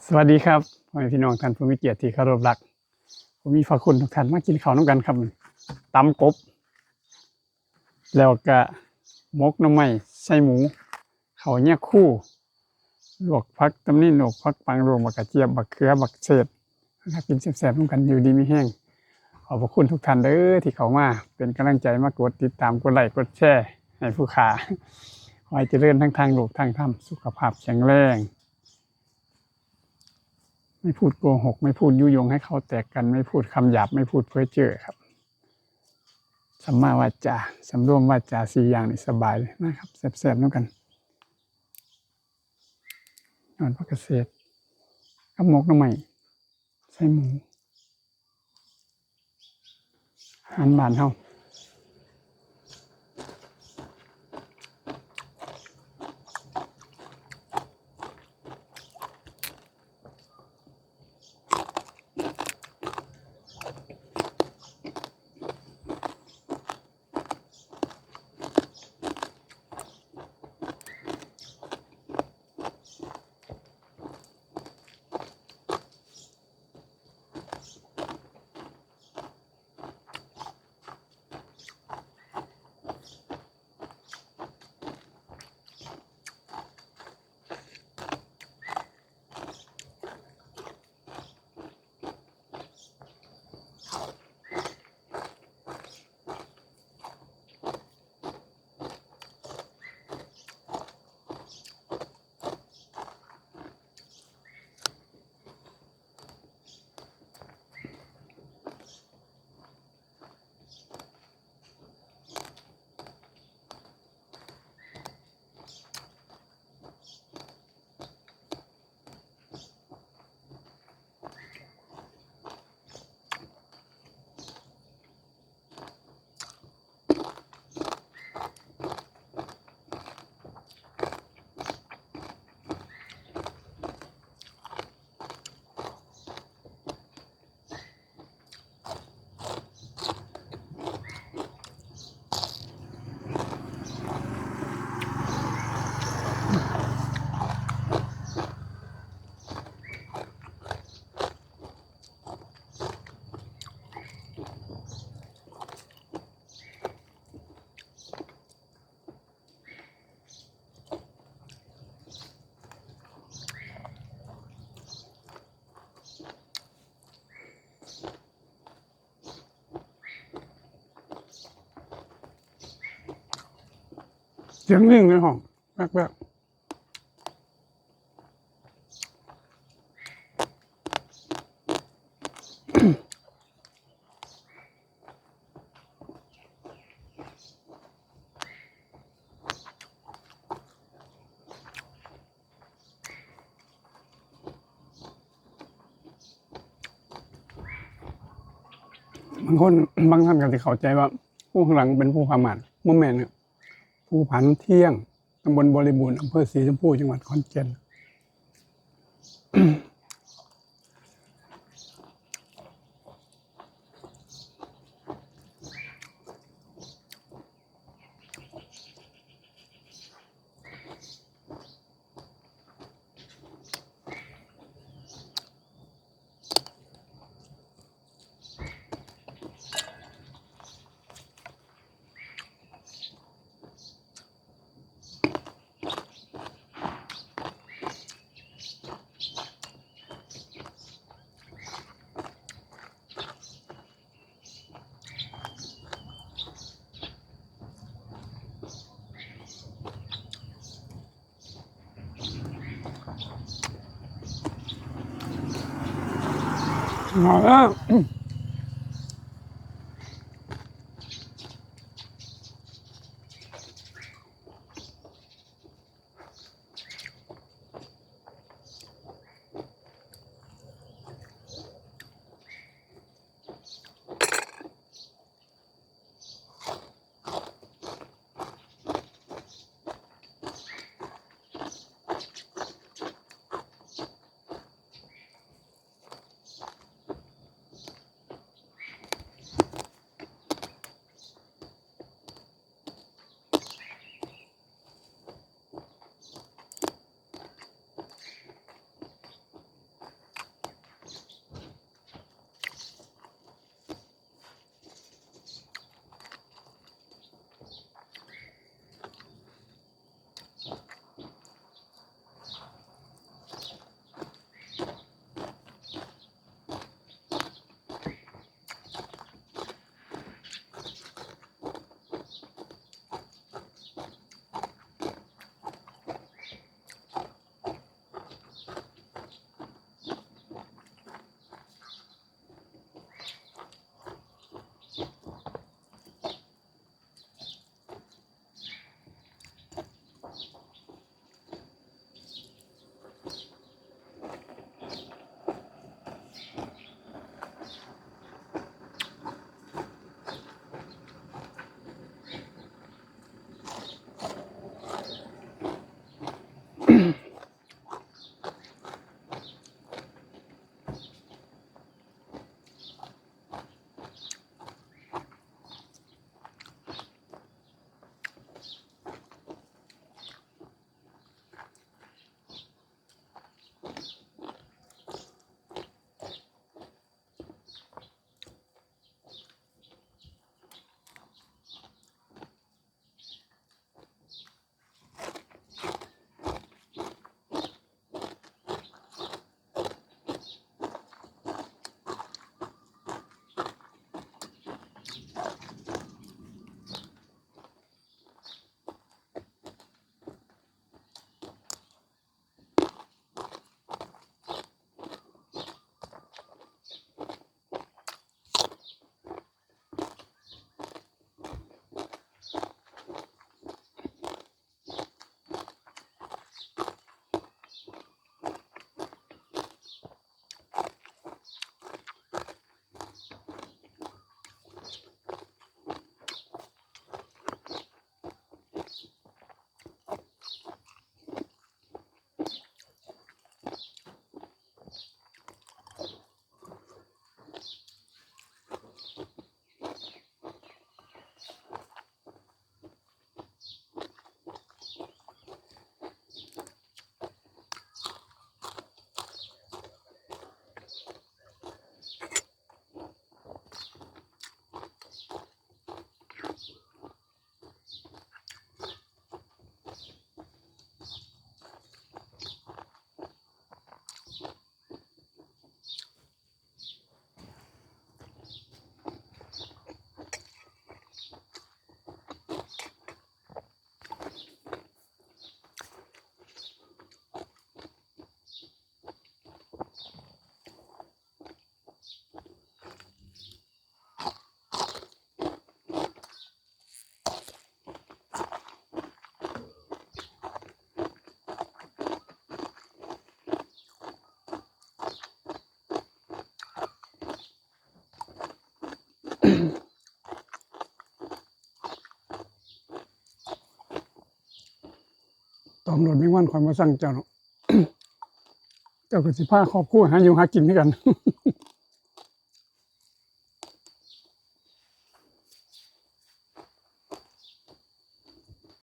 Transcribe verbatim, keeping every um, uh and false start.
สวัสดีครับ พ่อแม่พี่น้องท่านผู้มีเกียรติที่เคารพรัก ผมมีพระคุณทุกท่านมากินข้าวนำกันครับ ตำกบ แล้วก็หมกหน่อไม้ใส่หมู ข้าวเหนียวคู่ ลวกผักตำนิน ลวกผักปัง ลวกบักกระเจี๊ยบ บักเขือ บักเศษนะครับ กินแซ่บๆนำกัน อยู่ดีมีแฮง ขอบพระคุณทุกท่านเด้อที่เข้ามาเป็นกำลังใจ มากดติดตาม กดไลค์ กดแชร์ให้ผู้ข้า ขอให้เจริญทั้งทางโลกทางธรรม สุขภาพแข็งแรง ไม่พูดโกหก ไม่พูดยุยงให้เขาแตกกัน ไม่พูดคำหยาบ ไม่พูดเพ้อเจ้อครับ สัมมาวาจา สำรวมวาจา สี่อย่างนี่สบายเลยนะครับ แซ่บๆนำกัน นอนพักเกษตร กับหมกหน่อไม้ ใส่หมู อาหารบ้านเฮา เสียงลิงในห้อง แวกๆ บางคน บางท่านก็สิเข้าใจว่าภูข้างหลังเป็นภูผาม่าน บ่แม่นครับ ภูผาเที่ยง ตำบลบริบูรณ์ อำเภอศรีชมพู จังหวัดขอนแก่น เอาแล้ว อื ตอมโลดแมงวัน ข่อยมาสั่งเจ้าเนาะ เจ้าก็สิพาครอบครัวหาอยู่หากินคือกัน